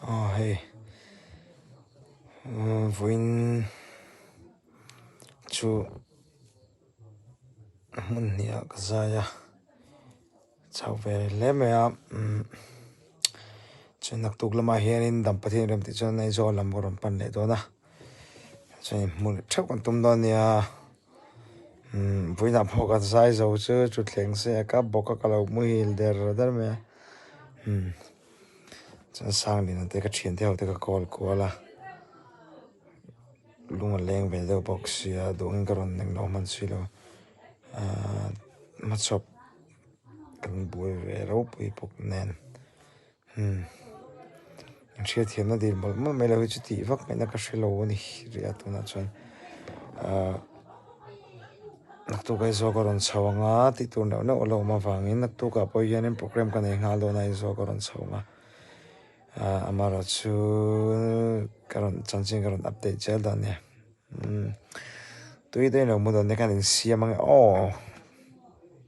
Aw hei vawiin chu hmun hnih ah ka zai a chho ve hle mai a umm chuan naktuk lamah hianin dam Pathian rem tih chuan Aizawl lam ka rawn pan leh dawn a chuan inhmuh leh theuh kan tum dawn a nia umm vawiinah pawh ka zai zo chu thutthleng se a kap bawk a ka lo muhil der der mai a umm chuan Sangliana te ka thiante ho te ka call kual a lung a leng ve deuh bawk sia duhawm ka rawn eng lo hman si lo ahh hmachhawp. Kan buai ve ropui bawk nen umm an hriatthiamna dil mawlh mawlh mai lo hi chu tih vak ngaihna ka hre lo a ni rih a tunah chuan ahh naktuk Aizawl ka rawn chho ang a tih tur neuh neuh a lo awm avangin naktukah pawh hianin programme ka nei nghal dawn a Aizawl ka rawn chho ang a ahh amaherawhchu ka rawn chanchin ka rawn update zel dawn a nia umm tui te in lo mu dawn nia khan insiam ang e aw.